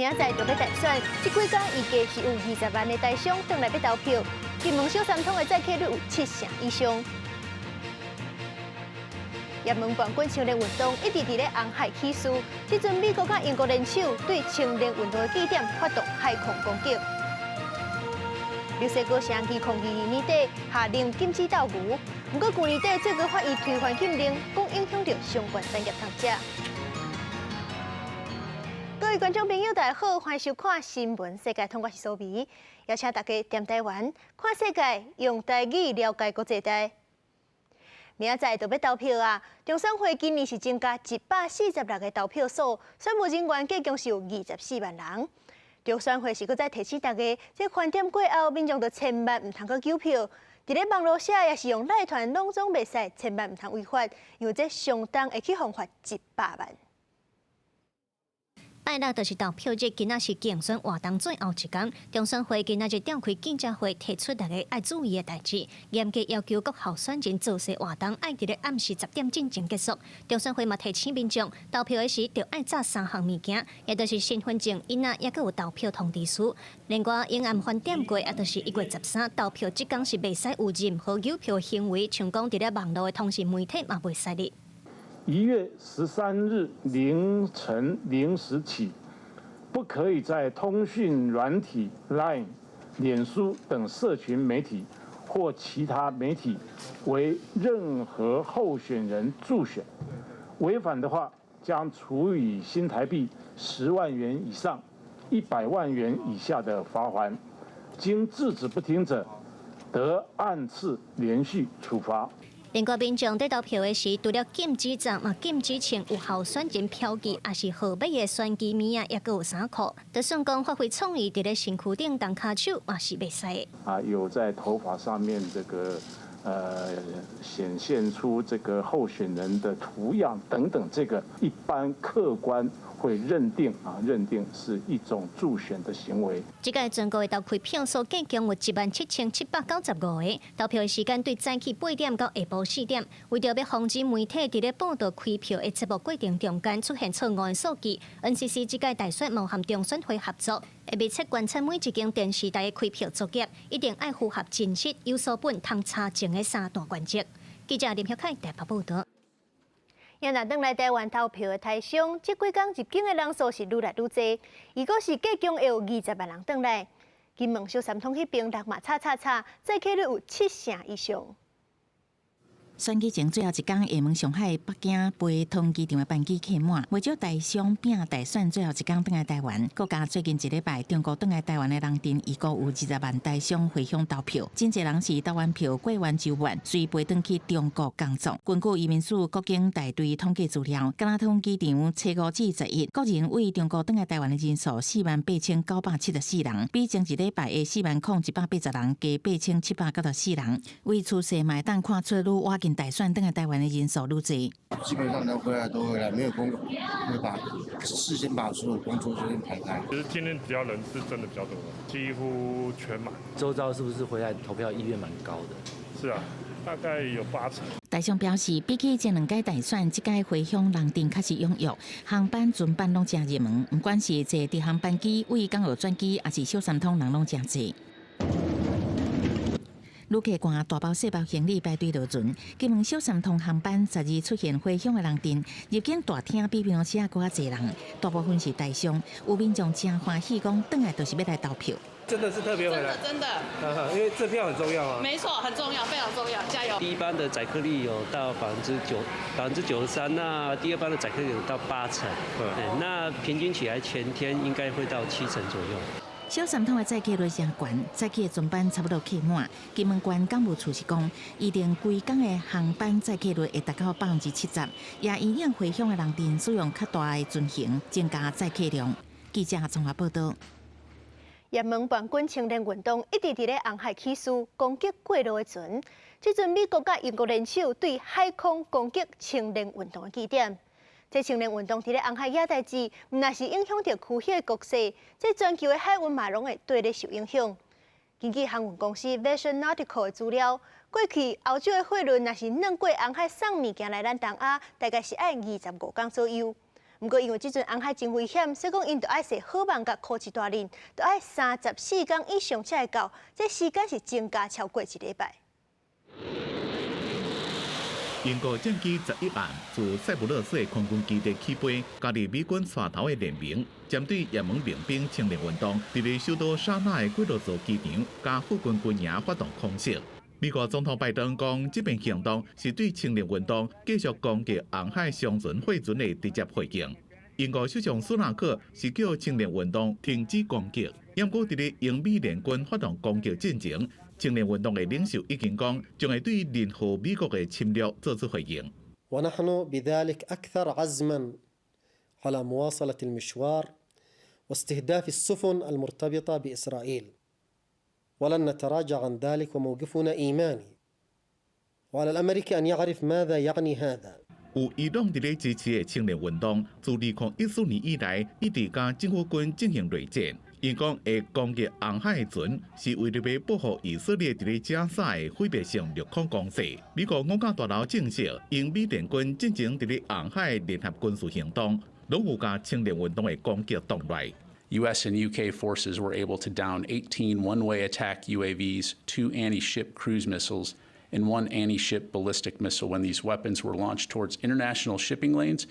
明仔載就欲大選，這幾工預計是有20萬的台商轉來欲投票。金門小三通的載客率有七成以上。也門叛軍青年運動一直佇咧紅海起事，這陣美國佮英國聯手對青年運動的據點發動海空攻擊。墨西哥城2022年底下令禁止鬥牛，毋過舊年底最高法院推翻禁令，講影響著相關產業通食。各位觀眾朋友，大家好，歡迎收看《新聞世界通》，我是蘇美，邀請大家踮台灣看世界，用台語了解國際大。明仔載就欲投票啊！中選會今年是增加146個投票所，選務人員計共是有24萬人。中選會是閣再提醒大家，這盤點過後，民眾就千萬毋通閣糾票。佇咧網路寫，抑是用賴傳，攏總袂使，千萬毋通違法，因為這相當會去予罰100萬。拜六就是投票日，今仔是競選活動最後一工。中選會今仔日召開記者會，提出大家愛注意的代誌，嚴格要求各候選人造勢活動愛佇咧暗時10點進前結束。中選會嘛提醒民眾，投票的時著愛紮三項物件，也就是身份證、印仔，抑閣有投票通知書。另外，永暗盤點過，也就是1月13投票這工是袂使有任何誘票行為，像講佇咧網路的通訊媒體嘛袂使哩。 1月13日凌晨0時起，不可以在通訊軟體 Line、臉書等社群媒體或其他媒體為任何候選人助選，違反的話將處以新台幣10萬元以上100萬元以下的罰鍰。經制止不聽者，得按次連續處罰。另外，民眾佇投票的時，除了禁止紮，嘛禁止穿有候選人標記，抑是號碼的選舉物仔，抑閣有衫褲。就算講發揮創意，佇咧身軀頂動跤手，嘛是袂使的。啊，有在頭髮上面這個顯現出這個候選人的圖樣等等，這個一般客觀會認定啊，認定是一種助選的行為。這屆全國的投開票所計共有17,795個，投票的時間對早起8點到下晡4點。為著欲防止媒體佇咧報導開票的節目過程中間出現錯誤的數據，NCC 這屆大選嘛和中選會合作，會密切觀察每一間電視台的開票作業，一定愛符合真實、有所本、通查證的三大原則。記者林曉凱台北報導。若轉來台灣投票的台商，這幾工入境的人數是愈來愈濟，預估是計共會有20萬人轉來。金門小三通彼邊人嘛，吵吵吵，載客率有七成以上。選舉前最後一工，廈門、上海、北京飛桃機場的班機客滿，袂少台商拚大選最後一工轉來台灣。閣加最近一禮拜，中國轉來台灣的人陣，預估有20萬台商回鄉投票，真濟人是投完票過完週末，隨飛轉去中國工作。根據移民署國境大隊統計資料，敢若桃園機場初五至十一，個人對中國轉來台灣的人數48,974人，比前一禮拜的40,180人加8794人。為趨勢嘛會當看出愈倚近大選轉來台灣的人數愈濟。基本上能回來都回來，沒有工會把事先把所有工作先排開。其實今天比較人是真的比較多，幾乎全滿。周遭是不是回來投票意願蠻高的？是啊，大概有八成。台商表示，比起前兩屆大選，這屆回鄉人陣確實踴躍，航班船班攏誠熱門，毋管是坐直航班機、對港澳轉機，抑是小三通人攏誠濟。旅客攜大包細包行李排隊落船，金門小三通航班十二出現回鄉的人陣，入境大廳比平常時閣較濟人，大部分是台商，有民眾誠歡喜，講轉來就是欲來投票。真的是特別回來，真的，真的，因為這票很重要啊。沒錯，很重要，非常重要，加油！第一班的載客率有到9%，93%，那第二班的載客率有到八成，對，那平均起來全天應該會到七成左右。小三通的載客率誠懸，早起的船班差不多客滿。金門縣港務處是講，預定規工的航班載客率會達到70%，也因應回鄉的人陣使用較大的船型，增加載客量。記者綜合報導。也門叛軍青年運動一直佇咧紅海起事，攻擊過路的船。這陣美國佮英國聯手對海空攻擊青年運動的據點。這青年運動佇咧紅海惹代誌，毋但是影響著區域的局勢，這全球的海運嘛攏會綴咧受影響。根據航運公司 Vessel Nautical 的資料，過去歐洲的貨輪若是轉過紅海送物件來咱東亞，大概是愛25工左右。毋過因為這陣紅海真危險，所以講𪜶著愛踅好望角科技大輪，著愛34工以上才會到，這時間是增加超過一禮拜。英國戰機11案自塞浦路斯的空軍基地起飛，加入美軍帶頭的聯盟，針對也門民兵青年運動，佇咧首都沙那的幾落座機場佮附近軍營發動空襲。美國總統拜登講，這遍行動是對青年運動繼續攻擊紅海商船貨船的直接回應。英國首相蘇納克是叫青年運動停止攻擊，毋過佇咧英美聯軍發動攻擊進前，青年運動的領袖已經講，將會對任何美國的侵略做出回應。 ونحن بذلك أكثر عزما على مواصلة المشوار واستهداف السفن المرتبطة بإسرائيل ولن نتراجع عن ذلك وموقفنا إيماني وعلى الأمريكي أن يعرف ماذا يعني هذا。有伊朗佇咧支持的青年運動，自2014年以來，一直佮政府軍進行內戰。𪜶講會攻擊紅海的船，是為著欲報復以色列佇咧加沙的毀滅性陸空攻勢。美國五角大樓證實，英美聯軍進前佇咧紅海聯合軍事行動，攏有共青年運動的攻擊擋來。 U.S. and U.K. forces were able to down 18 one-way attack UAVs, two anti-ship cruise missiles, and one anti-ship ballistic missile when these weapons were launched towards international shipping lanes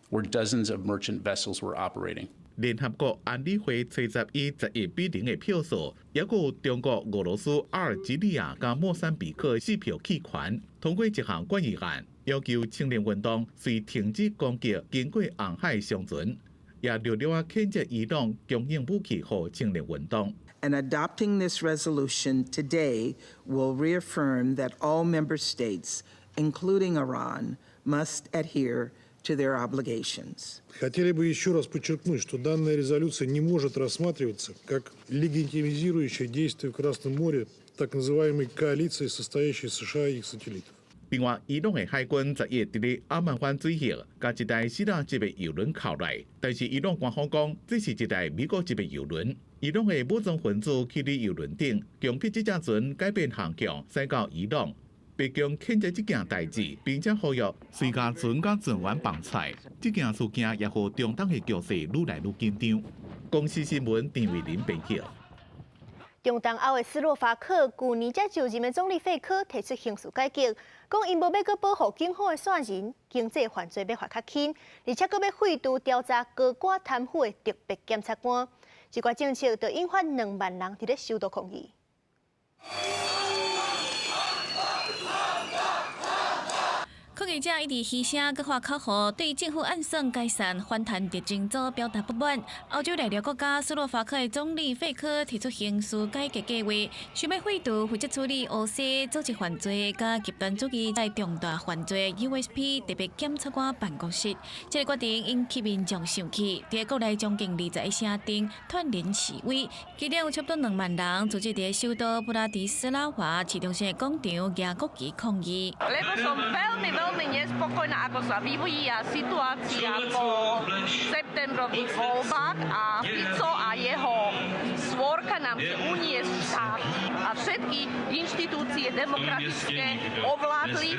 where dozens of merchant vessels were operating. 聯合國安理會初十以11比0的票數，抑閣有中國、俄羅斯、阿爾及利亞佮莫桑比克四票棄權，通過一項決議案，要求青年運動隨停止攻擊經過紅海商船，也著著仔譴責伊朗供應武器予青年運動。 And adopting this resolution today will reaffirm that all member states, including Iran, must adhere to their obligations. Хотели бы еще раз подчеркнуть, что данная резолюция не может рассматриваться как легитимизирующая действия в Красном море так называемой коалиции, состоящей из США и их сателлитов. 另外，伊朗的海軍11佇咧阿曼灣水域，共一台希臘籍的油輪扣來，但是伊朗官方講，這是一台美國籍的油輪。伊朗的武裝分子去佇油輪頂，強迫這隻船改變航向，駛到伊朗。白宮譴責這件代誌，並且呼籲隨共船佮船員放出來。這件事件也予中東的局勢愈來愈緊張。公視新聞陳慧琳編輯。中東歐的斯洛伐克舊年才就任的總理費科提出刑事改革，講𪜶無欲閣保護警方的線人，經濟犯罪欲罰較輕，而且閣欲廢除調查高官貪腐的特別檢察官。這寡政策就引發2萬人佇咧首都抗議。抗議者一直噓聲，閣發口號，對政府按算解散反貪特偵組表達不滿。歐洲內陸國家斯洛伐克的總理費科提出刑事改革計劃，想欲廢除負責處理烏西組織犯罪佮極端主義的重大犯罪 USP 特別檢察官辦公室。這個決定引起民眾生氣，佇國內將近20個城鎮串聯示威，其中有差不多2萬人組織佇首都布拉迪斯拉發市中心的廣場舉國旗抗議。 Nespokojná, ako sa vyvíja situácia po septembrových voľbách a Fico a jeho svorka nám chce uniesť štát a všetky inštitúcie demokratické ovládli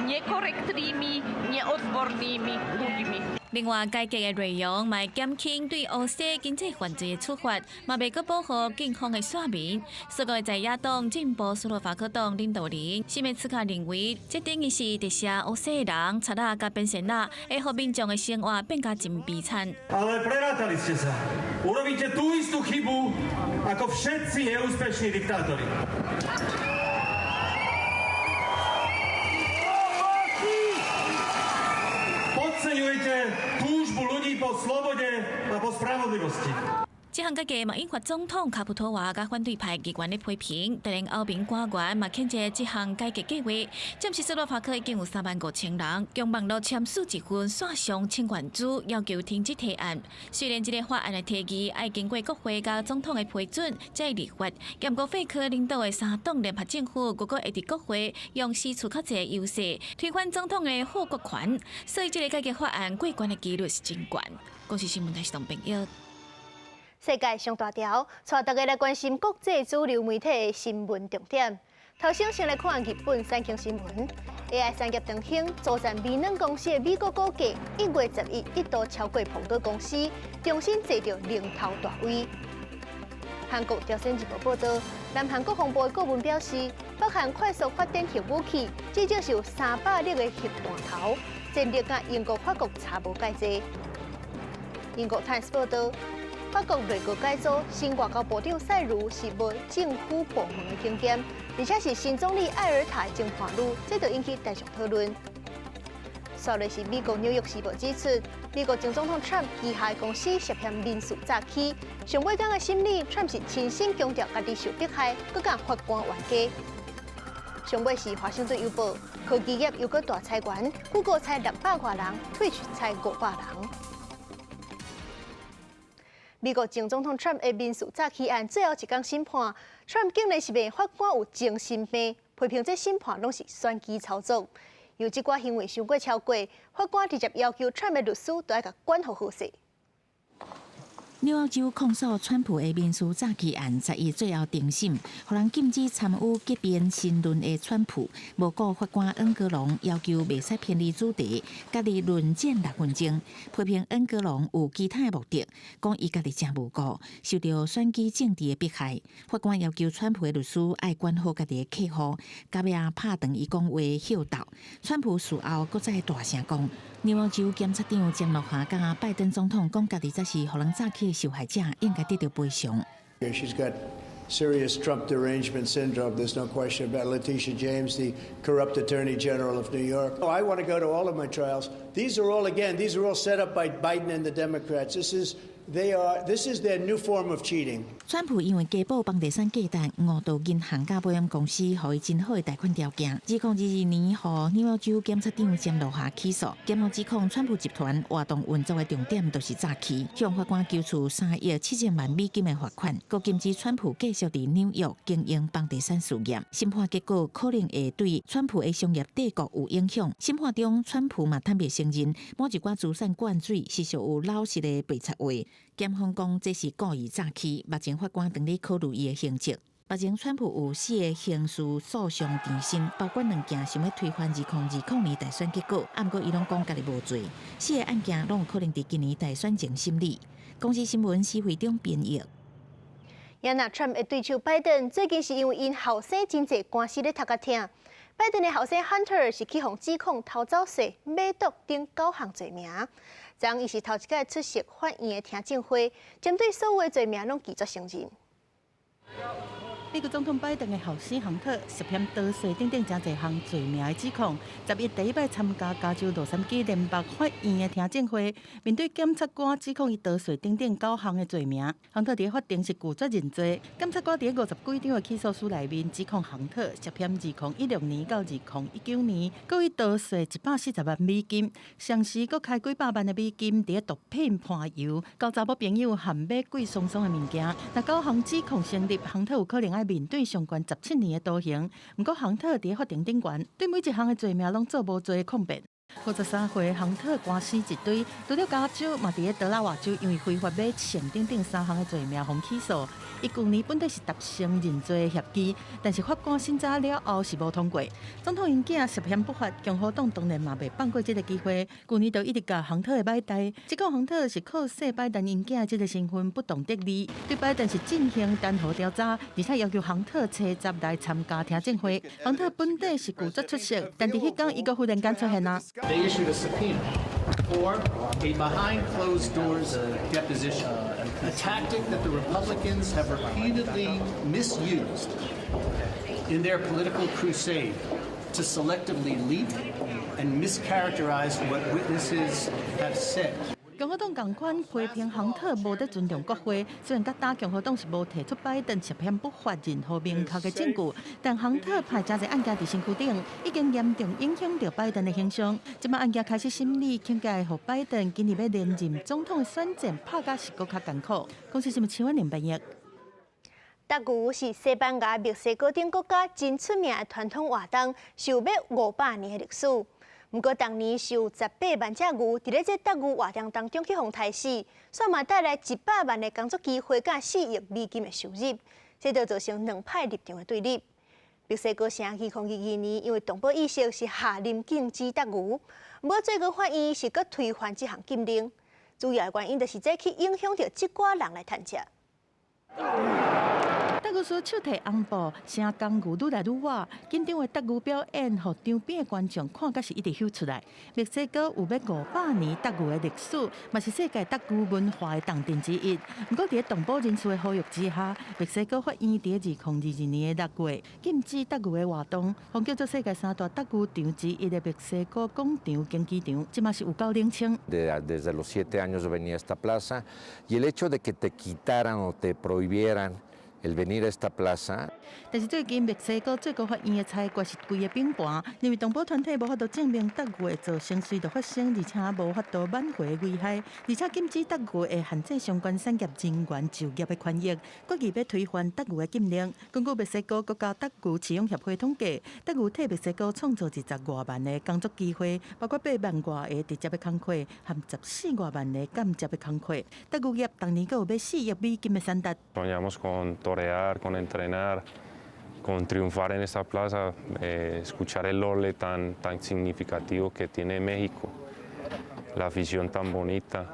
nekorektnými, neodbornými ľuďmi. 另外，改革的內容嘛會減輕對烏西經濟犯罪的處罰，嘛袂閣保護警方的線民。所以在野黨進步斯洛伐克黨領導人史密茨卡認為，這等於是特赦烏西人、賊仔佮變仙仔，會予民眾的生活變甲真悲慘。 Ale prerátali ste sa. Urobíte tú istú chybu ako všetci neúspešní diktátori. Podceňujete túžbu ľudí po slobode a po spravodlivosti. 這項改革嘛引發總統卡普托娃佮反對派議員的批評，就連歐盟官員嘛譴責這項改革計劃。暫時斯洛伐克已經有3萬5千人用網路簽署一份線上請願書，要求停止提案。雖然這个法案的提議愛經過國會佮總統的批准才會立法，毋過費科領導的三黨聯合政府，閣閣會佇國會用四次較濟優勢推翻總統的否決權，所以這个改革法案過關的幾率是真懸。公視新聞台是董朋友。世界上大條，帶大家來關心國際主流媒體的新聞重點。頭先先來看日本產經新聞。AI 產業長興，組成微軟公司的美國股價1月11一度超過蘋果公司，重新坐著龍頭大位。韓國朝鮮日報報導，南韓國防部的顧問表示，北韓快速發展核武器，至少是有300粒的核彈頭，戰力佮英國、法國差無蓋濟。英國泰斯報導，法國內閣改組，新外交部長塞茹是無政府部門的經驗，而且是新總理艾爾塔的前伴侶，這就引起大眾討論。紲落是美國紐約時報指出，美國前總統川普旗下公司涉嫌民事詐欺，上尾工的審理，川普是親身強調家己受迫害，閣共法官冤家。上尾是華盛頓郵報，科技業又閣大裁員，谷歌裁600外人，推特裁500人。美國前總統川普的民事詐欺案最後一工審判，川普竟然是罵法官有精神病，批評這審判攏是選舉操作。由這寡行為傷過超過，法官直接要求川普的律師都愛共管予好勢。紐約州控訴川普的民事詐欺案，11最後庭審，予人禁止參與激辯申論的川普，無顧法官恩格隆要求袂使偏離主題，家己論戰6分鐘，批評恩格隆有其他的目的，講伊家己誠無辜，受著選舉政治的迫害。法官要求川普的律師愛管好家己的客戶，到尾仔拍斷伊講話歇鬥。川普事後閣再大聲講，紐約州檢察長詹諾華佮拜登總統講，家己才是予人詐欺的受害者，應該得到賠償。 She's got serious Trump derangement syndrome. There's no question about Letitia James, the corrupt attorney general of New York. Oh, I want to go to all of my trials. These are all, again, these are all set up by Biden and the Democrats. This is their new form of cheating. 川普因為假報房地產價值，誤導銀行佮保險公司，予伊真好的貸款條件。2022年，予紐約州檢察長詹諾華起訴，檢方指控川普集團活動運作的重點都是詐欺，向法官求處3億7千萬美金的罰款，閣禁止川普繼續佇紐約經營房地產事業。審判結果可能會對川普的商業帝國有影響。審判中，川普嘛坦白承認，某一寡資產灌水是屬有老實的白賊話。檢方講這是故意詐欺，目前法官正咧考慮伊的刑責。目前川普有四个刑事訴訟纏身，包括兩件想欲推翻2020年大選結果，毋過伊攏講家己無罪。四个案件攏有可能佇今年大選前審理。公視新聞施惠中編譯。也若川普的對手拜登最近是因為𪜶後生真濟官司咧頭殼疼。拜登的後生 Hunter 是去予指控偷走稅、買毒等九項罪名。昨昏伊是頭一擺出席法院的聽證會，針對所有的罪名攏拒絕承認。美國總統拜登的後生亨特涉嫌逃稅等等誠濟項罪名的指控，11第一擺參加加州洛杉磯聯邦法院的聽證會，面對檢察官指控伊逃稅等等九項的罪名，亨特佇法庭是拒絕認罪。檢察官佇50幾張的起訴書內面指控亨特涉嫌2016年到2019年，故意逃稅140萬美金，同時閣開幾百萬的美金佇毒品盤遊，交查某朋友和買貴鬆鬆的物件。若九項指控成立，亨特有可能愛面對上懸17年的徒刑。毋過，亨特佇法庭頂懸，對每一項的罪名攏做無罪的控辯。53歲亨特官司一堆，除了加州，嘛佇咧德拉瓦州，因為非法買槍等等三項的罪名，予起訴。伊舊年本底是達成認罪協議，但是法官審查了後是無通過。總統𪜶囝涉嫌不法，共和黨當然嘛袂放過這个機會。舊年就一直共亨特的擺台，這個亨特是靠勢拜登𪜶囝這个身份不當得利，對拜登是進行彈劾調查，而且要求亨特初十來參加聽證會。亨特本底是拒絕出席，但佇彼工伊閣忽然間出現啊。 They issued a subpoena for a behind closed doors deposition, a tactic that the Republicans have repeatedly misused in their political crusade to selectively leak and mischaracterize what witnesses have said. 共和黨仝款批評亨特無咧尊重國會，雖然佮今共和黨是無提出拜登涉嫌不法任何明確的證據，但亨特派誠濟案件佇身軀頂，已經嚴重影響著拜登的形象。這擺案件開始審理，恐驚會予拜登今年欲連任總統的選戰拍甲是閣較艱苦。公視新聞陳婉玲編譯。鬥牛是西班牙、墨西哥等國家真出名的傳統活動，是有欲500年的歷史。毋過，當年是有18萬隻牛佇咧這鬥牛活動當中去予刣死，煞嘛帶來100萬的工作機會佮4億美金的收入，這就造成兩派立場的對立。墨西哥城2022年，因為動保意識是下令禁止鬥牛，毋過最高法院是閣推翻這項禁令，主要的原因就是這去影響著這寡人來趁食。鬥牛士手提紅布，聲公牛愈來愈倚，緊張的鬥牛表演，予場邊的觀眾看甲是一直搝出來。墨西哥有欲500年鬥牛的歷史，嘛是世界鬥牛文化的重鎮之一。毋過，佇咧動保人士的呼籲之下，墨西哥法院佇咧2022年的6月禁止鬥牛的活動，予叫做世界三大鬥牛場之一的墨西哥廣場競技場，這馬是有夠冷清。 Desde los 7 años venía a esta plaza y el hecho de que te quitaran o te prohibieran el venir a esta plaza。但是最近墨西哥最高法院的裁決是規个崩盤，認為動保團體無法度證明鬥牛會造成隨著發生，而且無法度挽回的危害，而且禁止鬥牛會限制相關產業人員就業的權益，決議欲推翻鬥牛的禁令。根據墨西哥國家鬥牛飼養協會統計，鬥牛替墨西哥創造20外萬个工作機會，包括8萬外个直接的工課，和14外萬个間接的工課。鬥牛業逐年閣有欲4億美金的產值。 Soñamos con torear, con entrenar, con triunfar en esta plaza, escuchar el ole tan, tan significativo que tiene México, la afición tan bonita,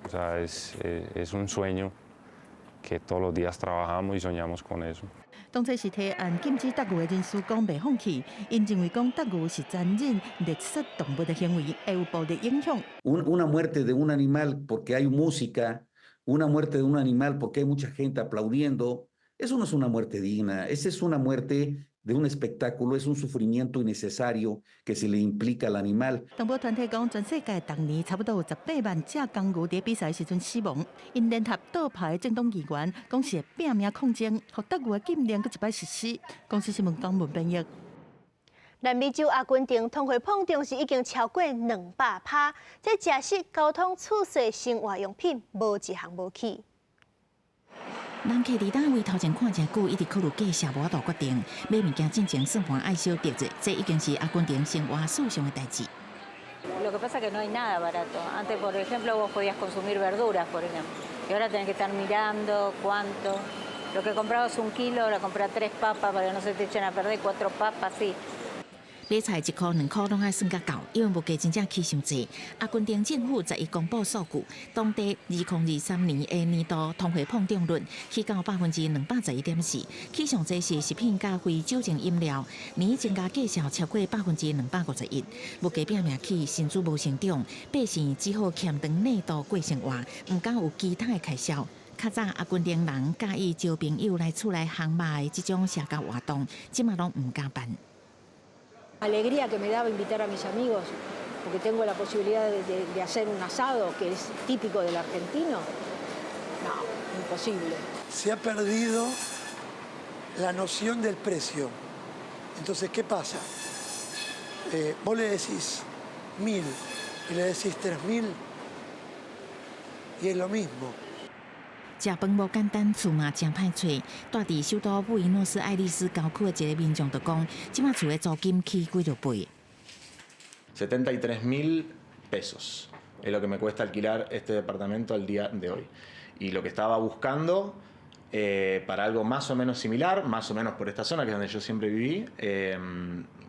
o sea, es un sueño que todos los días trabajamos y soñamos con eso. 當初是提案禁止鬥牛的人士講袂放棄，𪜶認為講鬥牛是殘忍獵殺動物的行為，會有暴力影響。 Una muerte de un animal porque hay música, una muerte de un animal porque hay mucha gente aplaudiendo, eso no es una muerte digna, esa es una muerte de un espectáculo, es un sufrimiento innecesario que se le implica al animal。動保團體講，全世界逐年差不多有18萬隻公牛佇比賽時陣死亡。𪜶聯合倒派政黨議員，講是會拚命抗爭，予鬥牛的禁令閣一擺實施。公視新聞江文編譯。南美洲阿根廷通貨膨脹是已經超過200趴，這食食、交通、厝稅、生活用品無一項無起。人客佇單位頭前看誠久，一直考慮價數，無法度決定。買物件進前算盤愛相疊者，這已經是阿根廷生活史上的代誌。 Lo que pasa es que no hay nada barato. Antes, por ejemplo, vos podías consumir verduras, por ejemplo, y ahora tenés que estar mirando cuánto. Lo que comprabas un kilo, ahora compras tres papas para que no se te echen a perder, cuatro papas, sí. 買菜1箍2箍攏愛算甲夠，因為物價真正起傷濟。阿根廷政府十一公布數據，當地2023年的年度通貨膨脹率起到211.4%，起上濟是食品佮非酒精飲料，年增加價數超過251%。物價拚命起，薪資無成長，百姓只好儉腸內肚過生活，毋敢有其他的開銷。較早阿根廷人佮意招朋友來厝內烘肉的這種社交活動，這馬攏毋敢辦。 Alegría que me daba invitar a mis amigos, porque tengo la posibilidad de hacer un asado que es típico del argentino. No, imposible. Se ha perdido la noción del precio. Entonces, ¿qué pasa? Vos le decís 1000 y le decís 3000 y es lo mismo. 食飯無簡單，厝嘛誠歹揣。住佇首都布宜諾斯艾利斯郊區的一個民眾就講，這馬厝的租金起幾多倍。 73 mil pesos es lo que me cuesta alquilar este departamento al día de hoy. Y lo que estaba buscando para algo más o menos similar, más o menos por esta zona, que es donde yo siempre viví,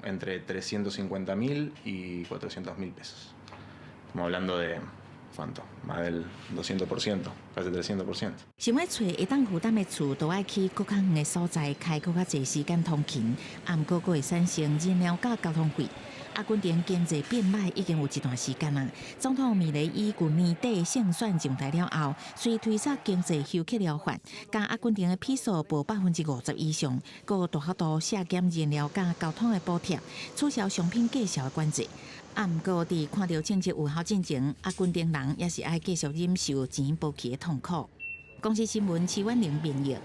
entre 350 mil y 400 mil pesos. Estamos hablando de, ¿cuánto? Más del 200%, casi 300%. 想欲揣會當負擔的厝，都愛去閣較遠的所在，開閣較濟時間通勤，啊，毋過閣會產生燃料佮交通費。阿根廷經濟變歹已經有一段時間啦。總統米雷伊舊年底勝選上台了後，隨推出經濟休克療法，共阿根廷的比索薄50%以上，閣大幅度削減燃料佮交通的補貼，取消商品價數的管制。啊，毋過佇看著政策有效進前，阿根廷人也是愛繼續忍受錢無去的痛苦。公視新聞徐婉玲編譯。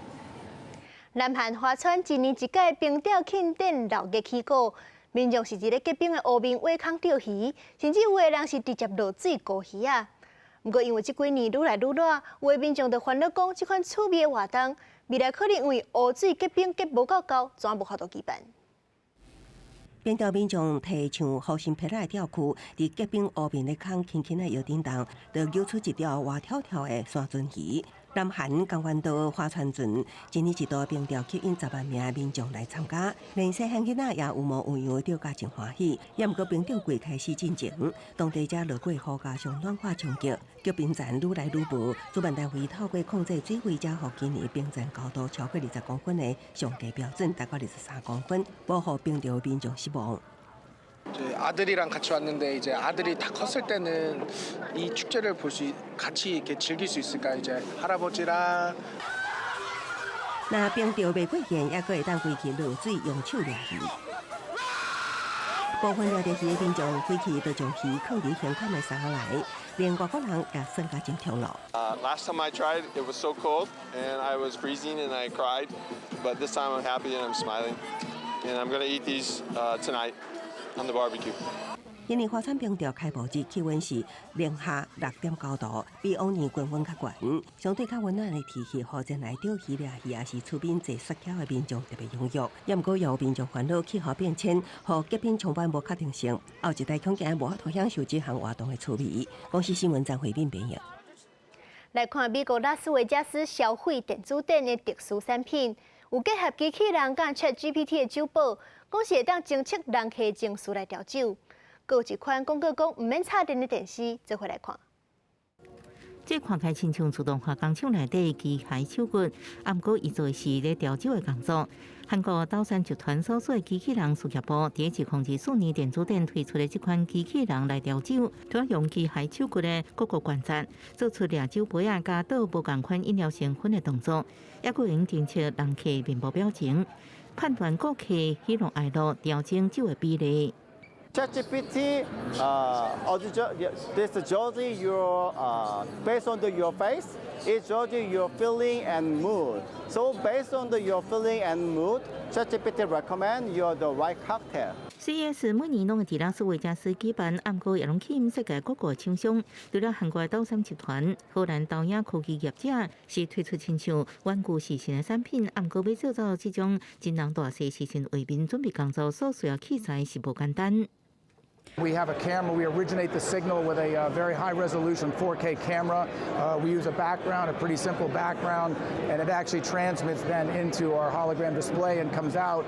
南韓華川一年一屆冰釣慶典鬧熱起鼓，民眾是佇咧結冰的湖面挖空釣魚，甚至有的人是直接落水捕魚仔。毋過因為這幾年愈來愈熱，有的民眾就煩惱講，這款趣味的活動未來可能因為湖水結冰結無夠厚，怎無法度舉辦。冰釣民眾提像雨傘披仔的釣具，佇結冰湖面咧空輕輕的搖振動，就揪出一條活跳跳的山鱒魚。南韓江原道划船船今年一度冰釣吸引10萬名民眾來參加，連細漢囡仔也有模有樣釣甲真歡喜。也毋過冰釣季開始進前，當地才落過雨，加上暖化衝擊，結冰層愈來愈薄。主辦單位透過控制水位，才予今年冰層高度超過20公分的上低標準，大概23公分，無予冰釣民眾失望。 이제 아들이랑 같이 왔는데 이제 아들이 다 컸을 때는 이 축제를 볼 수 같이 이렇게 즐길 수 있을까 이제 할아버지랑 若冰釣袂過癮，猶閣會當歸去落水用手掠魚。部分掠著魚的民眾回去就將魚囥佇胸坎的衫內，連外國人也算甲真長咯。 Last time I tried, it was so cold and I was freezing and I cried. But this time I'm happy and I'm smiling. And I'm gonna eat these tonight on the barbecue. 今年划船冰釣開幕日氣溫是零下6.9度，比往年均溫較懸。相對較溫暖的天氣，予前來釣魚、掠魚抑是出面坐雪橇的民眾特別踴躍。也毋過有民眾煩惱氣候變遷，予結冰充滿無確定性，後一代恐驚無法度享受這項活動的趣味。公視新聞張惠敏編譯。來看美國拉斯維加斯消費電子展的特殊產品，有結合機器人佮 ChatGPT 的酒保，講是會當偵測人客情緒來調酒。閣有一款廣告講毋免插電的電視，做伙來看。這看起來親像自動化工廠內底機械手骨，啊，毋過伊做的是咧調酒的工作。韓國斗山集團所屬的機器人事業部，佇2024年電子展推出的這款機器人來調酒，主要用機械手骨的各個關節，做出掠酒杯仔佮倒無仝款飲料成分的動作，猶閣會用偵測人客面部表情，判斷顧客喜怒哀樂，調整酒的比例。 ChatGPT, this judge your based on your face, it judge your feeling and mood. So based on your feeling and mood, ChatGPT recommend you the right cocktail. CES 每年攏會佇拉斯維加斯舉辦，毋過也攏吸引世界各國廠商。除了韓國的斗山集團、荷蘭投影科技業者是推出親像玩具視訊的產品，毋過欲製造這種真人大細視訊畫面準備工作所需要器材是無簡單。 We have a camera. We originate the signal with a very high resolution 4K camera. We use a background, a pretty simple background, and it actually transmits then into our hologram display and comes out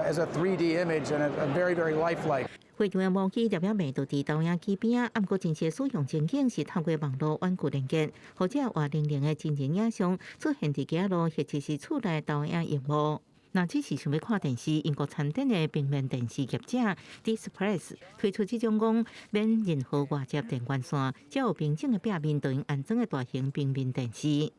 as a 3D image and a very, very lifelike. 會場的模具粒仔賣就佇投影機邊仔，毋過真實使用情景是透過網路遠距連結，或者活靈靈的真人影像出現佇街路或者是厝內投影螢幕。若只是想欲看電視，英國參展的平面電視業者 Displace 推出這種講免任何外接電源線，只有平整的壁面就能安裝的大型平面電視。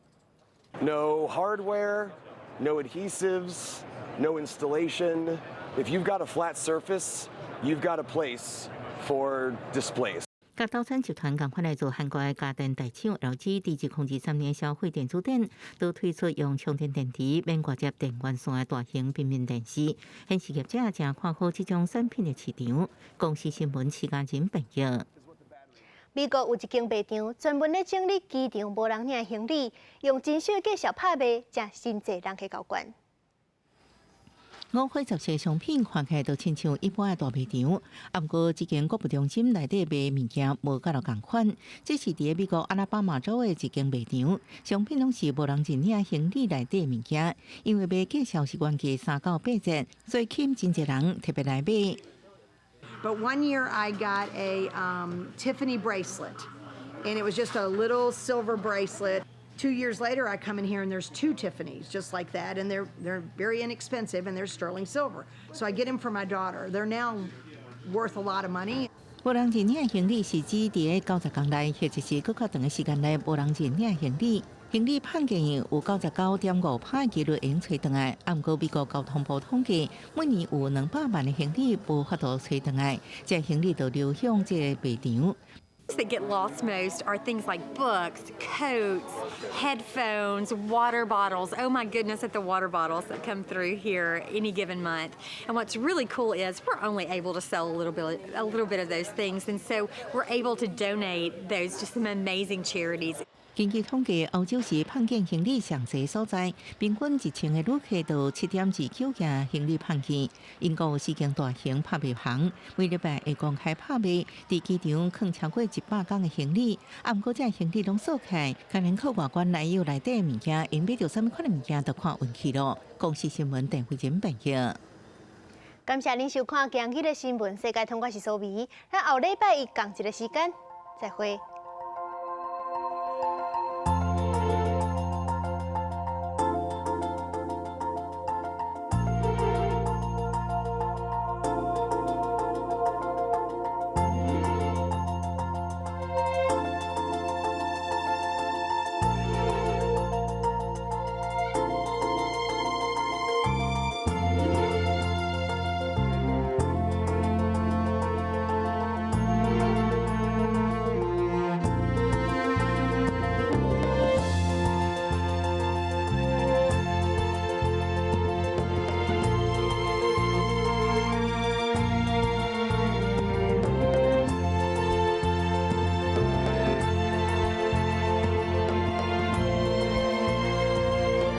No hardware, no adhesives, no installation. If you've got a flat surface, you've got a place for displays. 佮斗山集團仝款來做韓國的家電大廠 LG，佇2023年消費電子展，都推出用充電電池免外接電源線的大型平面電視，顯示業者誠看好這種產品的市場。公視新聞徐嘉仁編譯。美國有一間賣場專門咧整理機場無人領行李，用真少的價數拍賣，才真濟人去交關。五花雜色商品看起來就親像一般的大賣場，啊，毋過這間購物中心內底賣物件無佮囉仝款。這是佇美國阿拉巴馬州的一間賣場，商品攏是無人認領行李內底物件，因為賣價數是原價3到8折，所以吸引真濟人特別來買。 But one year I got a Tiffany bracelet, and it was just a little silver bracelet. 2 years later, I come in here and there's two Tiffany's just like that, and they're very inexpensive and they're sterling silver. So I get them for my daughter. They're now worth a lot of money. 無人認領行李是指佇90工內，或者是閣較長的時間內無人認領行李。行李判件有99.5%的幾率會用揣轉來，啊，毋過美國交通部統計，每年有200萬的行李無法度揣轉來，這行李就流向這個賣場。 That get lost most are things like books, coats, headphones, water bottles. Oh my goodness, at the water bottles that come through here any given month. And what's really cool is we're only able to sell a little bit of those things, and so we're able to donate those to some amazing charities. 根據統計，歐洲是捌見行李上濟所在，平均1000個旅客就7.29件行李捌去。英國有四間大型拍賣行，每禮拜會公開拍賣，佇機場囥超過100工的行李。啊，毋過這行李攏鎖起來，可能靠外觀來有內底的物件，𪜶買著啥物款的物件，就看運氣囉。公視新聞鄧慧仁編譯。感謝您收看今日的新聞世界通，我是蘇美。咱後禮拜一仝一个時間，再會。